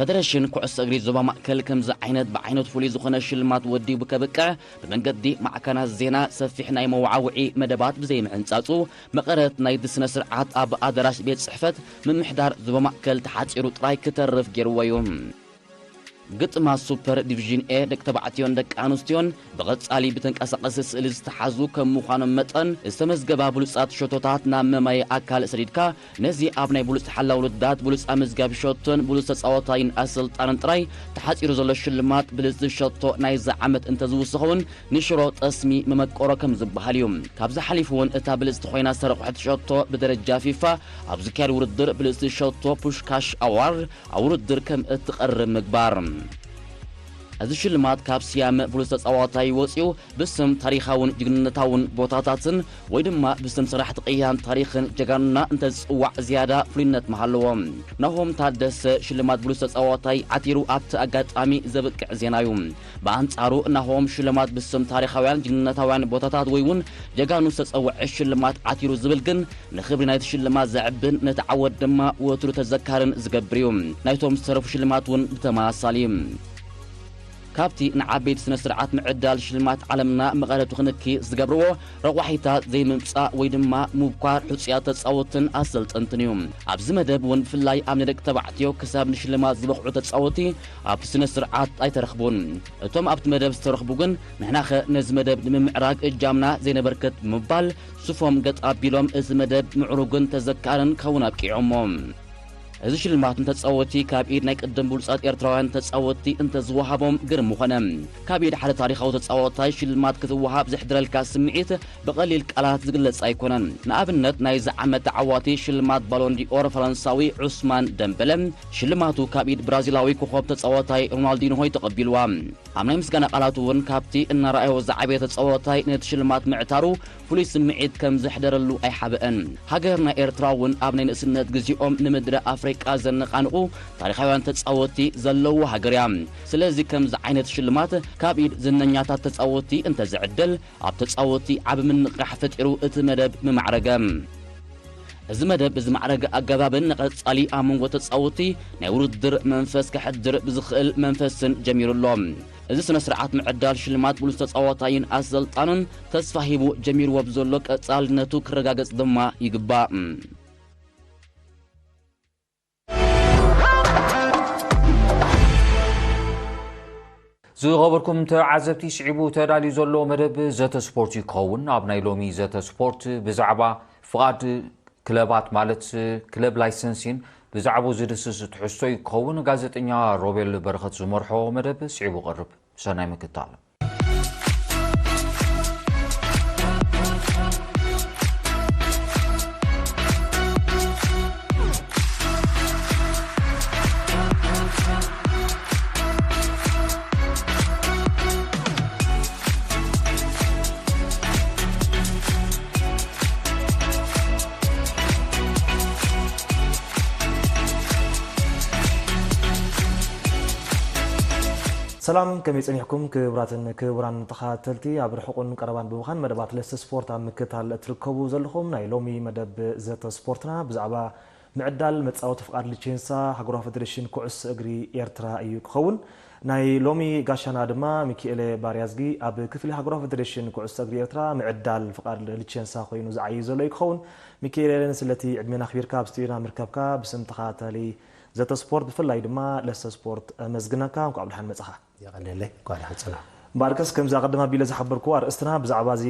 ፈደረሽን ኩዕሶ እግሪ ዞባ ማእከል ከምዚ ዓይነት ብዓይነቱ ፍሉይ ዝኾነ ሽልማት ወዲቡ ከብቅዕ ብመንገዲ ማዕከናት ዜና ሰፊሕ ናይ መወዓውዒ መደባት ብዘይምሕንጻጹ፣ መቐረት ናይቲ ስነ ስርዓት ኣብ ኣዳራሽ ቤት ጽሕፈት ምምሕዳር ዞባ ማእከል ተሓጺሩ ጥራይ ክተርፍ ገይርዎ እዩ። ግጥማት ሱፐር ዲቪዥን ኤ ደቂ ተባዕትዮን ደቂ ኣንስትዮን ብቐጻሊ ብተንቀሳቐሲ ስእሊ ዝተሓዙ ከም ምዃኖም መጠን፣ ዝተመዝገባ ብሉጻት ሸቶታት ናብ መማይ ኣካል ሰዲድካ፣ ነዚ ኣብ ናይ ብሉጽ ሓላ ውድድራት ብሉጽ ኣመዝጋቢ ሸቶን ብሉጽ ተጻዋታይን ኣሰልጣንን ጥራይ ተሓጺሩ ዘሎ ሽልማት ብልጽቲ ሸቶ ናይዚ ዓመት እንተዝውስኸ እውን ንሽሮ ጠስሚ መመቀሮ ከም ዝበሃል እዩ። ካብዚ ሓሊፉ እውን እታ ብልጽቲ ኮይና ዝተረቑሐት ሸቶ ብደረጃ ፊፋ ኣብ ዝካየድ ውድድር ብልጽቲ ሸቶ ፑሽካሽ ኣዋርድ ኣብ ውድድር ከም እትቐርብ ምግባር። እዚ ሽልማት ካብ ስያመ ብሉጽ ተጻዋታይ ወጺኡ ብስም ታሪኻውን ጅግንነታውን ቦታታትን ወይ ድማ ብስም ሰራሕቲ ቅያን ታሪኽን ጀጋኑና እንተዝጽዋዕ ዝያዳ ፍሉይነት ምሃለዎ። ናሆም ታደሰ ሽልማት ብሉጽ ተጻዋታይ ዓቲሩ ኣብቲ ኣጋጣሚ ዘብቅዕ ዜና እዩ። ብኣንጻሩ ናሆም ሽልማት ብስም ታሪኻውያን ጅግንነታውያን ቦታታት ወይ እውን ጀጋኑ ዝተጸውዐ ሽልማት ዓቲሩ ዝብል ግን ንኽብሪ ናይቲ ሽልማት ዘዕብን ነቲ ዓወት ድማ ወትሩ ተዘካርን ዝገብር እዩ። ናይቶም ዝተረፉ ሽልማት እውን ብተመሳሳሊ እዩ። ካብቲ ንዓበይቲ ስነ ስርዓት ምዕዳል ሽልማት ዓለምና መቐረቱ ክንኪ ዝገብርዎ ረቋሒታት ዘይምምጻእ ወይ ድማ ምብኳር ሕጹያት ተጻወትን ኣሰልጠንትን እዩ። ኣብዚ መደብ እውን ብፍላይ ኣብ ንደቂ ተባዕትዮ ክሳብ ንሽልማት ዝበቕዑ ተጻወቲ ኣብቲ ስነ ስርዓት ኣይተረኽቡን። እቶም ኣብቲ መደብ ዝተረኽቡ ግን ንሕናኸ ነዚ መደብ ንምምዕራግ እጃምና ዘይነበርክት ብምባል ሱፎም ገጥ ኣቢሎም እዚ መደብ ምዕሩግን ተዘካርን ክኸውን ኣብቂዖሞ። እዚ ሽልማት ንተጻወቲ ካብ ኢድ ናይ ቅድም ብሉጻት ኤርትራውያን ተጻወቲ እንተዝወሃቦም ግርም ምኾነ። ካብ ኢድ ሓደ ታሪኻዊ ተጻዋታይ ሽልማት ክትወሃብ ዘሕድረልካ ስምዒት ብቐሊል ቃላት ዝግለጽ ኣይኮነን። ንኣብነት ናይዚ ዓመት ተዓዋቲ ሽልማት ባሎን ዲኦር ፈረንሳዊ ዑስማን ደምበለ ሽልማቱ ካብ ኢድ ብራዚላዊ ኮኾብ ተጻዋታይ ሮናልዲንሆ እዩ ተቐቢልዋ። ኣብ ናይ ምስጋና ቃላቱ እውን ካብቲ እናረኣዮ ዝዓበየ ተጻዋታይ ነቲ ሽልማት ምዕታሩ ፍሉይ ስምዒት ከም ዘሕደረሉ ኣይሓበአን። ሃገርና ኤርትራ እውን ኣብ ናይ ንእስነት ግዜኦም ንምድሪ ኣፍሪቃ ዘነቓንቑ ታሪኻውያን ተጻወቲ ዘለዉ ሃገር እያ። ስለዚ ከምዚ ዓይነት ሽልማት ካብ ኢድ ዝነኛታት ተጻወቲ እንተዝዕደል ኣብ ተጻወቲ ዓቢ ምንቕራሕ ፈጢሩ እቲ መደብ ምማዕረገ። እዚ መደብ ብዝማዕረገ ኣገባብን ንቐጻሊ ኣብ መንጎ ተጻወቲ ናይ ውድድር መንፈስ ከሕድር ብዝኽእል መንፈስን ጀሚሩ ኣሎ። እዚ ስነ ስርዓት ምዕዳል ሽልማት ብሉጽ ተጻዋታይን ኣሰልጣንን ተስፋ ሂቡ ጀሚርዎ ብዘሎ ቀጻልነቱ ክረጋገጽ ድማ ይግባእ። ዝኸበርኩም ተዓዘብቲ፣ ስዒቡ ተዳልዩ ዘሎ መደብ ዘተ ስፖርት እዩ ክኸውን። ኣብ ናይ ሎሚ ዘተ ስፖርት ብዛዕባ ፍቓድ ክለባት፣ ማለት ክለብ ላይሰንሲን ብዛዕባኡ ዝድስስ ትሕዝቶ እዩ ክኸውን። ጋዜጠኛ ሮቤል በረኸት ዝመርሖ መደብ ስዒቡ ይቐርብ። ሰናይ ምክታል። ሰላም፣ ከመይ ጸኒሕኩም ክቡራትን ክቡራን ተኸታተልቲ? ኣብ ርሑቕን ቀረባን ብምዃን መደባት ለስተ ስፖርት ኣብ ምክታል እትርከቡ ዘለኹም ናይ ሎሚ መደብ ዘተ ስፖርትና ብዛዕባ ምዕዳል መጻወቲ ፍቓድ ሊቼንሳ ሃገራዊ ፌደሬሽን ኩዕሶ እግሪ ኤርትራ እዩ ክኸውን። ናይ ሎሚ ጋሻና ድማ ሚኪኤለ ባርያዝጊ ኣብ ክፍሊ ሃገራዊ ፌደሬሽን ኩዕሶ እግሪ ኤርትራ ምዕዳል ፍቓድ ሊቼንሳ ኮይኑ ዝዓዩ ዘሎ እዩ ክኸውን። ሚኪኤለ፣ ስለቲ ዕድሜና ኣኽቢርካ ኣብ ስቱዲዮና ምርከብካ ብስም ተኸታታሊ ዘተ ስፖርት ብፍላይ ድማ ለስተ ስፖርት ኣመስግነካ። እንኳዕ ብደሓን መጻኻ። የቐንየለይ፣ እንኳዕ ደሓን ጸናሕ። እምበኣርከስ ከምዚ ኣቐድም ኣቢለ ዝሓበርኩዎ ኣርእስትና ብዛዕባ እዚ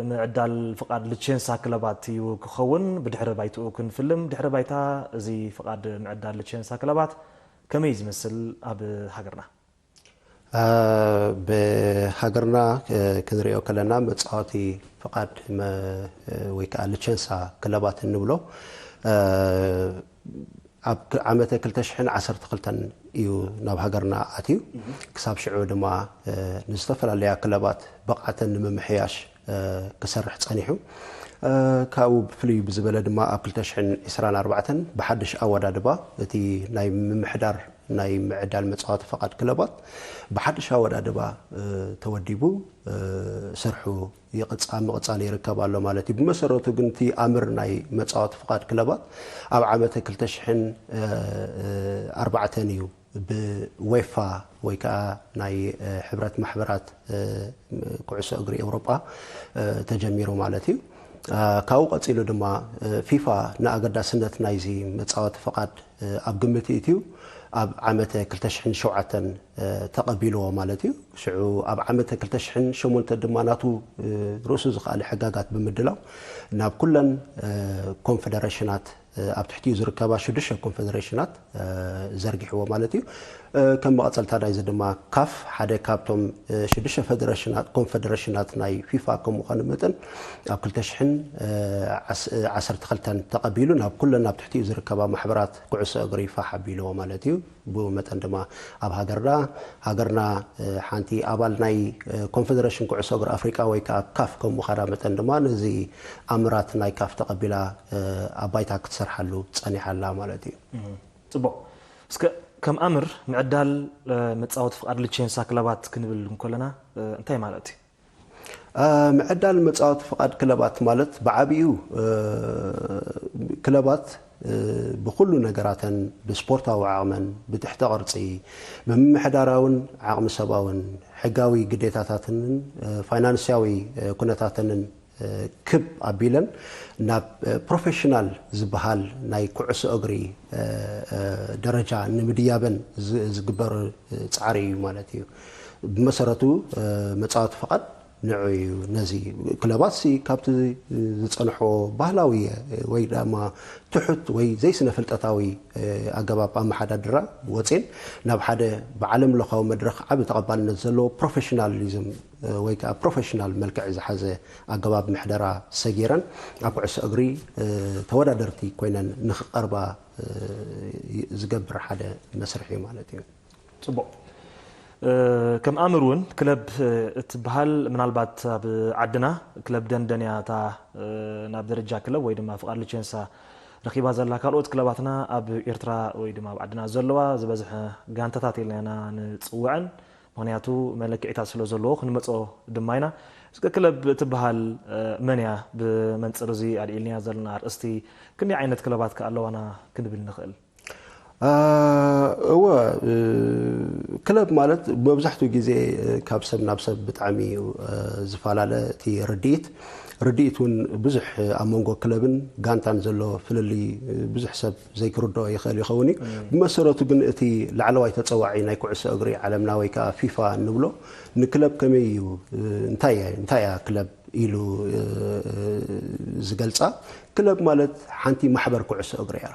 ምዕዳል ፍቓድ ሊቼንሳ ክለባት እዩ ክኸውን። ብድሕሪ ባይትኡ ክንፍልም። ድሕሪ ባይታ እዚ ፍቓድ ምዕዳል ሊቼንሳ ክለባት ከመይ ዝመስል ኣብ ሃገርና? እ፣ ብሃገርና፣ እ፣ ክንሪኦ ከለና መጻወቲ ፍቓድ መ-፣ እ፣ ወይ ከኣ ሊቸንሳ ክለባት እንብሎ፣ እ፣ ኣብ ክ-፣ ዓመተ ክልተ ሽሕን ዓሰርተ ክልተን እዩ ናብ ሃገርና ኣትዩ። ክሳብ ሽዑ ድማ፣ እ፣ ንዝተፈላለያ ክለባት ብቕዓተን ንምምሕያሽ፣ እ፣ ክሰርሕ ጸኒሑ። እ፣ ካብኡ ብፍልይ ብዝበለ ድማ ኣብ ክልተ ሽሕን ዕስራን ኣርባዕተን ብሓድሽ ኣወዳድባ እቲ ናይ ምምሕዳር ናይ ምዕዳል መጻወቲ ፈቓድ ክለባት ብሓድሽ ኣወዳድባ፣ እ፣ ተወዲቡ፣ እ፣ ስርሑ ይቕጻ-፣ ምቕጻል ይርከብ ኣሎ ማለት እዩ። ብመሰረቱ ግን እቲ ኣምር ናይ መጻወቲ ፍቓድ ክለባት ኣብ ዓመተ ክልተ ሽሕን ኣርባዕተን እዩ ብዌፋ ወይ ከዓ ናይ ሕብረት ማሕበራት ኩዕሶ እግሪ ኤውሮጳ ተጀሚሩ ማለት እዩ። ካብኡ ቀፂሉ ድማ ፊፋ ንኣገዳስነት ናይዚ መፃወቲ ፍቓድ ኣብ ግምት እትዩ ኣብ ዓመተ ክልተ ሽሕን ሸውዓተን ተቐቢልዎ ማለት እዩ። ሽዑ ኣብ ዓመተ ክልተ ሽሕን ሸሞንተ ድማ ናቱ ርእሱ ዝኸኣለ ሕጋጋት ብምድላው ናብ ኩለን ኮንፌደሬሽናት ኣብ ትሕቲኡ ዝርከባ ሽዱሽተ ኮንፌደሬሽናት ዘርጊሕዎ ማለት እዩ። ከም መቐፀልታ ናይዚ ድማ ካፍ ሓደ ካብቶም ሽዱሽተ ፌደሬሽናት ኮንፌደሬሽናት ናይ ፊፋ ከም ምዃኑ መጠን ኣብ ክልተ ሽሕን ዓሰርተ ክልተን ተቐቢሉ ናብ ኩለን ኣብ ትሕቲኡ ዝርከባ ማሕበራት ኩዕሶ እግሪ ፋሕ ኣቢልዎ ማለት እዩ። ብኡ መጠን ድማ ኣብ ሃገርና ሃገርና ሓንቲ ኣባል ናይ ኮንፌደሬሽን ኩዕሶ እግሪ ኣፍሪቃ ወይ ከዓ ካፍ ከም ምዃና መጠን ድማ ነዚ ኣምራት ናይ ካፍ ተቐቢላ ኣብ ባይታ ክትሰርሓሉ ጸኒሓ ኣላ ማለት እዩ። ጽቡቕ። እስከ ከም ኣምር ምዕዳል መጻወቲ ፍቓድ ሊቼንሳ ክለባት ክንብል እንከለና እንታይ ማለት እዩ? ምዕዳል መጻወቲ ፍቓድ ክለባት ማለት ብዓቢኡ ክለባት ብኩሉ ነገራተን ብስፖርታዊ ዓቕመን ብትሕተ ቅርጺ ብምምሕዳራውን ዓቕሚ ሰባውን ሕጋዊ ግዴታታትንን ፋይናንስያዊ ኩነታተንን ክብ ኣቢለን ናብ ፕሮፌሽናል ዝበሃል ናይ ኩዕሶ እግሪ ደረጃ ንምድያበን ዝግበር ፃዕሪ እዩ ማለት እዩ። ብመሰረቱ መፃወቲ ፍቓድ ንዑ እዩ። ነዚ ክለባት ሲ ካብቲ ዝፀንሖ ባህላዊ ወይ ድማ ትሑት ወይ ዘይስነ ፍልጠታዊ ኣገባብ ኣመሓዳድራ ወፅን ናብ ሓደ ብዓለም ለኻዊ መድረኽ ዓቢ ተቐባልነት ዘለዎ ፕሮፌሽናሊዝም ወይ ከዓ ፕሮፌሽናል መልክዕ ዝሓዘ ኣገባብ ምሕደራ ሰጊረን ኣብ ኩዕሶ እግሪ ተወዳደርቲ ኮይነን ንክቐርባ ዝገብር ሓደ መስርሕ እዩ ማለት እዩ። ጽቡቕ። ከም ኣምር እውን ክለብ እትበሃል ምናልባት ኣብ ዓድና ክለብ ደንደን እያ እታ ናብ ደረጃ ክለብ ወይ ድማ ፍቓድ ሊቸንሳ ረኺባ ዘላ። ካልኦት ክለባትና ኣብ ኤርትራ ወይ ድማ ኣብ ዓድና ዘለዋ ዝበዝሐ ጋንታታት ኢልና ኢና ንጽውዐን። ምኽንያቱ መለክዒታት ስለ ዘለዎ ክንመጾ ድማ ኢና። እስከ ክለብ እትበሃል መን እያ? ብመንጽር እዚ ኣልዒልናያ ዘለና ኣርእስቲ ክንደይ ዓይነት ክለባት ከ ኣለዋና ክንብል ንኽእል? እወ ክለብ ማለት መብዛሕትኡ ግዜ ካብ ሰብ ናብ ሰብ ብጣዕሚ እዩ ዝፈላለ እቲ ርድኢት። ርድኢት እውን ብዙሕ ኣብ መንጎ ክለብን ጋንታን ዘሎ ፍልልይ ብዙሕ ሰብ ዘይክርድኦ ይኽእል ይኸውን እዩ። ብመሰረቱ ግን እቲ ላዕለዋይ ተፀዋዒ ናይ ኩዕሶ እግሪ ዓለምና ወይ ከዓ ፊፋ እንብሎ ንክለብ ከመይ እዩ እንታይ እያ ክለብ ኢሉ ዝገልፃ። ክለብ ማለት ሓንቲ ማሕበር ኩዕሶ እግሪ እያ።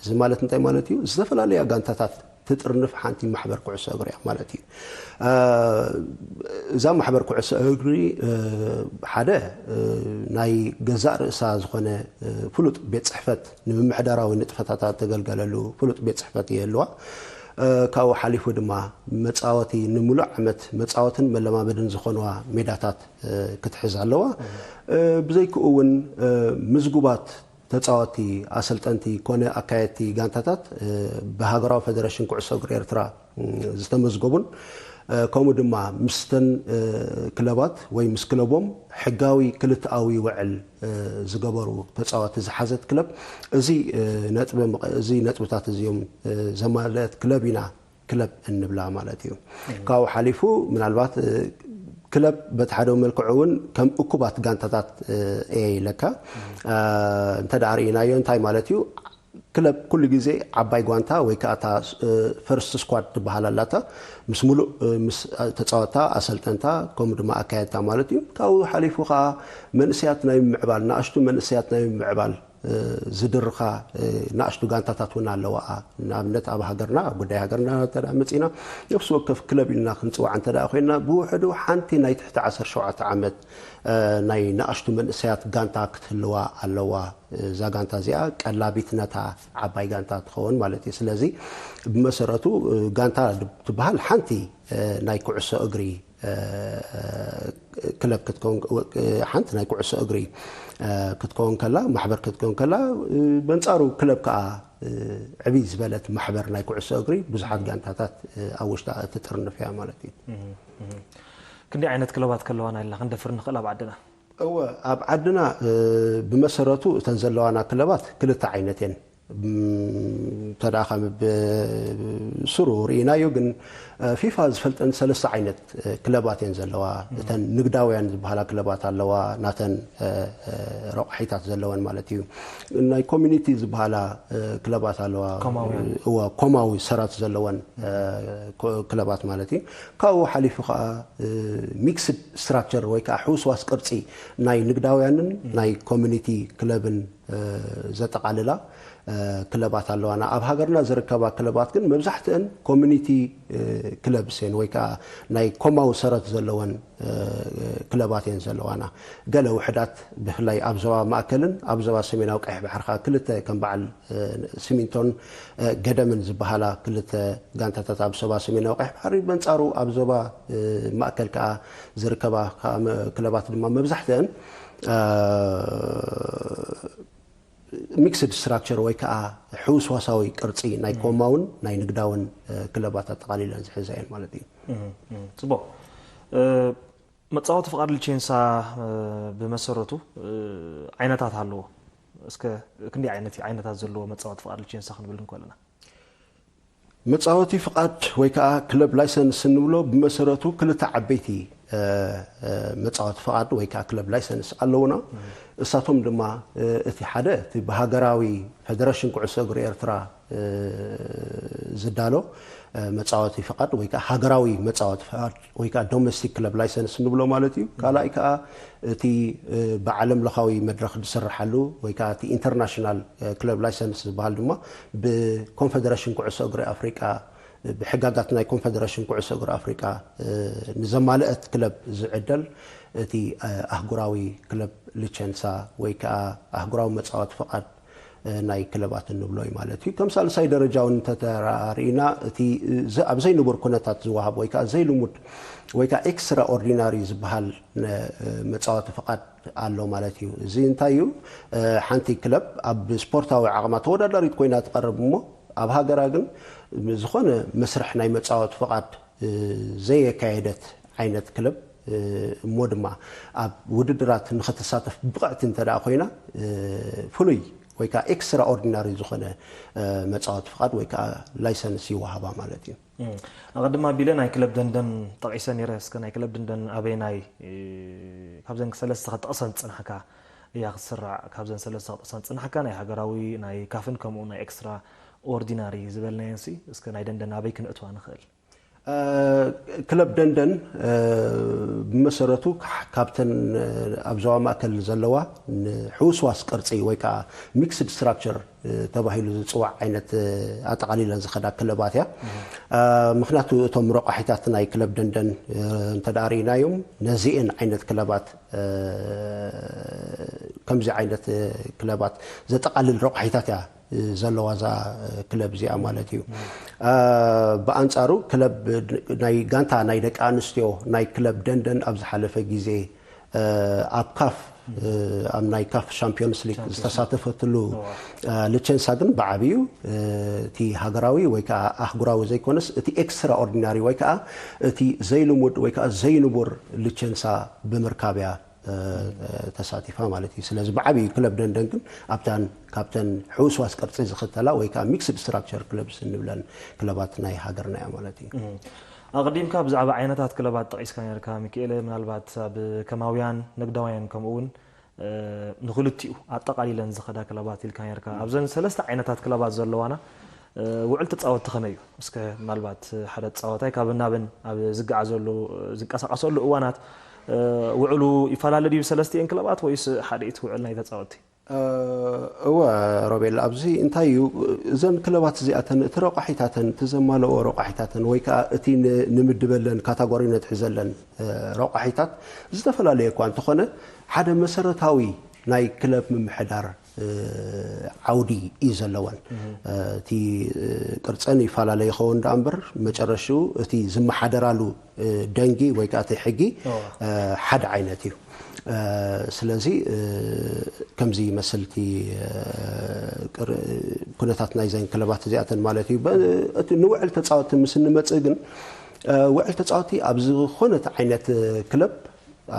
እዚ ማለት እንታይ ማለት እዩ? ዝተፈላለያ ጋንታታት ትጥርንፍ ሓንቲ ማሕበር ኩዕሶ እግሪ እያ ማለት እዩ። እዛ ማሕበር ኩዕሶ እግሪ ሓደ ናይ ገዛእ ርእሳ ዝኾነ ፍሉጥ ቤት ፅሕፈት ንምምሕዳራዊ ንጥፈታታ ተገልገለሉ ፍሉጥ ቤት ፅሕፈት ይህልዋ። ካብኡ ሓሊፉ ድማ መፃወቲ ንሙሉእ ዓመት መፃወትን መለማመድን ዝኾንዋ ሜዳታት ክትሕዝ ኣለዋ። ብዘይክኡ እውን ምዝጉባት ተፃወቲ ኣሰልጠንቲ ኮነ ኣካየድቲ ጋንታታት ብሃገራዊ ፈደረሽን ኩዕሶ እግሪ ኤርትራ ዝተመዝገቡን ከምኡ ድማ ምስተን ክለባት ወይ ምስ ክለቦም ሕጋዊ ክልተኣዊ ውዕል ዝገበሩ ተፃወቲ ዝሓዘት ክለብ እዚ ነጥቢ እዚ ነጥብታት እዚኦም ዘማለአት ክለብ ኢና ክለብ እንብላ ማለት እዩ። ካብኡ ሓሊፉ ምናልባት ክለብ በቲ ሓደ መልክዑ እውን ከም እኩባት ጋንታታት እየ ኢለካ እንተ ደኣ ርኢናዮ እንታይ ማለት እዩ? ክለብ ኩሉ ግዜ ዓባይ ጓንታ ወይ ከዓ እታ ፈርስት ስኳድ ትበሃል ኣላታ ምስ ሙሉእ ምስ ተፃወታ ኣሰልጠንታ ከምኡ ድማ ኣካየድታ ማለት እዩ። ካብኡ ሓሊፉ ከዓ መንእሰያት ናይ ምምዕባል ንኣሽቱ መንእሰያት ናይ ምምዕባል ዝድርኻ ንኣሽቱ ጋንታታት እውን ኣለዋኣ። ንኣብነት ኣብ ሃገርና ኣብ ጉዳይ ሃገርና እንተ መፂና ነፍሲ ወከፍ ክለብ ኢልና ክንፅዋዕ እንተ ኮይና ብውሕዱ ሓንቲ ናይ ትሕቲ ዓሰርተ ሸውዓተ ዓመት ናይ ንኣሽቱ መንእሰያት ጋንታ ክትህልዋ ኣለዋ። እዛ ጋንታ እዚኣ ቀላቢት ነታ ዓባይ ጋንታ ትኸውን ማለት እዩ። ስለዚ ብመሰረቱ ጋንታ ትበሃል ሓንቲ ናይ ኩዕሶ እግሪ ክለብ ክትከውን ሓንቲ ናይ ኩዕሶ እግሪ ክትከውን ከላ ማሕበር ክትከውን ከላ በንጻሩ ክለብ ከዓ ዕብይ ዝበለት ማሕበር ናይ ኩዕሶ እግሪ ብዙሓት ጋንታታት ኣብ ውሽጣ እትጥርንፍ እያ ማለት እዩ። ክንደይ ዓይነት ክለባት ከለዋና ኢልና ክንደፍር ንኽእል ኣብ ዓድና? እወ ኣብ ዓድና ብመሰረቱ እተን ዘለዋና ክለባት ክልተ ዓይነት እየን። ተደኣ ከም ብስሩ ርኢናዮ። ግን ፊፋ ዝፈልጠን ሰለስተ ዓይነት ክለባት እየን ዘለዋ። እተን ንግዳውያን ዝበሃላ ክለባት ኣለዋ፣ ናተን ረቑሒታት ዘለወን ማለት እዩ። ናይ ኮሚኒቲ ዝበሃላ ክለባት ኣለዋ፣ እወ፣ ኮማዊ ሰራት ዘለወን ክለባት ማለት እዩ። ካብኡ ሓሊፉ ከዓ ሚክስድ ስትራክቸር ወይ ከዓ ሕውስዋስ ቅርፂ ናይ ንግዳውያንን ናይ ኮሚኒቲ ክለብን ዘጠቓልላ ክለባት ኣለዋና። ኣብ ሃገርና ዝርከባ ክለባት ግን መብዛሕትአን ኮሚኒቲ ክለብስ እየን ወይ ከዓ ናይ ኮማዊ ሰረት ዘለወን ክለባት እየን ዘለዋና። ገለ ውሕዳት ብፍላይ ኣብ ዞባ ማእከልን ኣብ ዞባ ሰሜናዊ ቀይሕ ባሕሪ ከዓ ክልተ ከም በዓል ሲሚንቶን ገደምን ዝበሃላ ክልተ ጋንታታት ኣብ ዞባ ሰሜናዊ ቀይሕ ባሕሪ፣ በንጻሩ ኣብ ዞባ ማእከል ከዓ ዝርከባ ክለባት ድማ መብዛሕትአን ሚክስድ ስትራክቸር ወይ ከዓ ሕውስዋሳዊ ቅርፂ ናይ ኮማውን ናይ ንግዳውን ክለባት ኣጠቓሊለን ዝሕዛ እየን ማለት እዩ። ፅቡቅ። መፃወቲ ፍቓድ ልቼንሳ ብመሰረቱ ዓይነታት ኣለዎ። እስከ ክንደይ ዓይነት ዓይነታት ዘለዎ መፃወቲ ፍቓድ ልቼንሳ ክንብል እንኮለና? መፃወቲ ፍቓድ ወይ ከዓ ክለብ ላይሰንስ እንብሎ ብመሰረቱ ክልተ ዓበይቲ መፃወቲ ፍቓድ ወይ ከዓ ክለብ ላይሰንስ ኣለውና። እሳቶም ድማ እቲ ሓደ እቲ ብሃገራዊ ፌደሬሽን ኩዕሶ እግሪ ኤርትራ ዝዳሎ መፃወቲ ፍቓድ ወይ ከዓ ሃገራዊ መፃወቲ ፍቓድ ወይ ከዓ ዶሜስቲክ ክለብ ላይሰንስ እንብሎ ማለት እዩ። ካልኣይ ከዓ እቲ ብዓለም ለኻዊ መድረኽ ዝስርሓሉ ወይ ከዓ እቲ ኢንተርናሽናል ክለብ ላይሰንስ ዝበሃል ድማ ብኮንፌደሬሽን ኩዕሶ እግሪ ኣፍሪቃ፣ ብሕጋጋት ናይ ኮንፌደሬሽን ኩዕሶ እግሪ ኣፍሪቃ ንዘማልአት ክለብ ዝዕደል እቲ ኣህጉራዊ ክለብ ሊቸንሳ ወይ ከዓ ኣህጉራዊ መፃወቲ ፍቓድ ናይ ክለባት እንብሎ እዩ ማለት እዩ። ከም ሳልሳይ ደረጃ እውን እንተተራእና እቲ ኣብ ዘይንቡር ኩነታት ዝወሃብ ወይ ከዓ ዘይልሙድ ወይ ከዓ ኤክስትራ ኦርዲናሪ ዝበሃል መፃወቲ ፍቓድ ኣሎ ማለት እዩ። እዚ እንታይ እዩ? ሓንቲ ክለብ ኣብ ስፖርታዊ ዓቕማ ተወዳዳሪት ኮይና ትቐርብ እሞ ኣብ ሃገራ ግን ዝኾነ መስርሕ ናይ መፃወቲ ፍቓድ ዘየካየደት ዓይነት ክለብ እሞ ድማ ኣብ ውድድራት ንኸተሳተፍ ብቕዕቲ እንተ ደኣ ኮይና ፍሉይ ወይ ከዓ ኤክስትራ ኦርዲናሪ ዝኾነ መፃወቲ ፍቓድ ወይ ከዓ ላይሰንስ ይወሃባ ማለት እዩ። ኣቐድም ኣቢለ ናይ ክለብ ደንደን ጠቒሰ ነይረ። እስከ ናይ ክለብ ደንደን ኣበይናይ ካብዘን ሰለስተ ክጠቕሰን ዝፅናሕካ እያ ክትስራዕ? ካብዘን ሰለስተ ክጠቕሰን ዝፅናሕካ ናይ ሃገራዊ፣ ናይ ካፍን ከምኡ ናይ ኤክስትራ ኦርዲናሪ ዝበልናየን ሲ እስከ ናይ ደንደን ኣበይ ክንእትዋ ንኽእል? ክለብ ደንደን ብመሰረቱ ካብተን ኣብ ዞባ ማእከል ዘለዋ ንሕውስዋስ ቅርፂ ወይ ከዓ ሚክስድ ስትራክቸር ተባሂሉ ዝፅዋዕ ዓይነት ኣጠቓሊለን ዝኸዳ ክለባት እያ። ምክንያቱ እቶም ረቋሒታት ናይ ክለብ ደንደን እንተደኣ ርኢናዮም ነዚኤን ዓይነት ክለባት ከምዚ ዓይነት ክለባት ዘጠቓልል ረቋሒታት እያ ዘለዋ እዛ ክለብ እዚኣ ማለት እዩ። ብኣንፃሩ ክለብ ናይ ጋንታ ናይ ደቂ ኣንስትዮ ናይ ክለብ ደንደን ኣብ ዝሓለፈ ግዜ ኣብ ካፍ ኣብ ናይ ካፍ ሻምፒዮንስ ሊግ ዝተሳተፈትሉ ልቸንሳ ግን ብዓብዩ እቲ ሃገራዊ ወይ ከዓ ኣህጉራዊ ዘይኮነስ እቲ ኤክስትራ ኦርዲናሪ ወይ ከዓ እቲ ዘይልሙድ ወይ ከዓ ዘይንቡር ልቸንሳ ብምርካብ እያ ተሳቲፋ ማለት እዩ። ስለዚ ብዓብዩ ክለብ ደንደን ግን ኣብታን ካብተን ሕውስዋስ ቅርፂ ዝኽተላ ወይ ከዓ ሚክስድ ስትራክቸር ክለብስ እንብለን ክለባት ናይ ሃገርና እያ ማለት እዩ። ኣቐዲምካ ብዛዕባ ዓይነታት ክለባት ጠቒስካ ነርካ ሚኪኤለ፣ ምናልባት ኣብ ከማውያን ንግዳውያን ከምኡ እውን ንኽልቲኡ ኣጠቓሊለን ዝኸዳ ክለባት ኢልካ ነርካ። ኣብዘን ሰለስተ ዓይነታት ክለባት ዘለዋና ውዕል ተፃወትቲ ከመይ እዩ? እስከ ምናልባት ሓደ ተፃዋታይ ካብን ናብን ኣብ ዝገዓዘሉ ዝንቀሳቐሰሉ እዋናት ውዕሉ ይፈላለ ድዩ ብሰለስቲኤን ክለባት ወይስ ሓደ እቲ ውዕል ናይ ተፃወትቲ? እወ ሮቤል፣ ኣብዚ እንታይ እዩ እዘን ክለባት እዚኣተን እቲ ረቋሒታተን እቲ ዘማለኦ ረቋሒታተን ወይ ከዓ እቲ ንምድበለን ካታጎሪ ነትሕዘለን ረቋሒታት ዝተፈላለየ እኳ እንተኾነ ሓደ መሰረታዊ ናይ ክለብ ምምሕዳር ዓውዲ እዩ ዘለወን። እቲ ቅርፀን ይፈላለ ይኸውን ደኣ እምበር መጨረሽኡ እቲ ዝመሓደራሉ ደንጊ ወይ ከዓ እቲ ሕጊ ሓደ ዓይነት እዩ። ስለዚ ከምዚ ይመስል እቲ ኩነታት ናይዘን ክለባት እዚኣተን ማለት እዩ። እቲ ንውዕል ተፃወቲ ምስ እንመፅእ ግን ውዕል ተፃወቲ ኣብ ዝኾነት ዓይነት ክለብ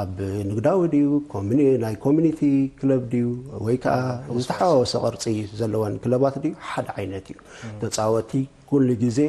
ኣብ ንግዳዊ ድዩ፣ ኮሚኒ-፣ ናይ ኮሚኒቲ ክለብ ድዩ፣ ወይ ከዓ ዝተሓዋወሰ ቅርጺ ዘለወን ክለባት ድዩ፣ ሓደ ዓይነት እዩ። ተጻወቲ ኩሉ ግዜ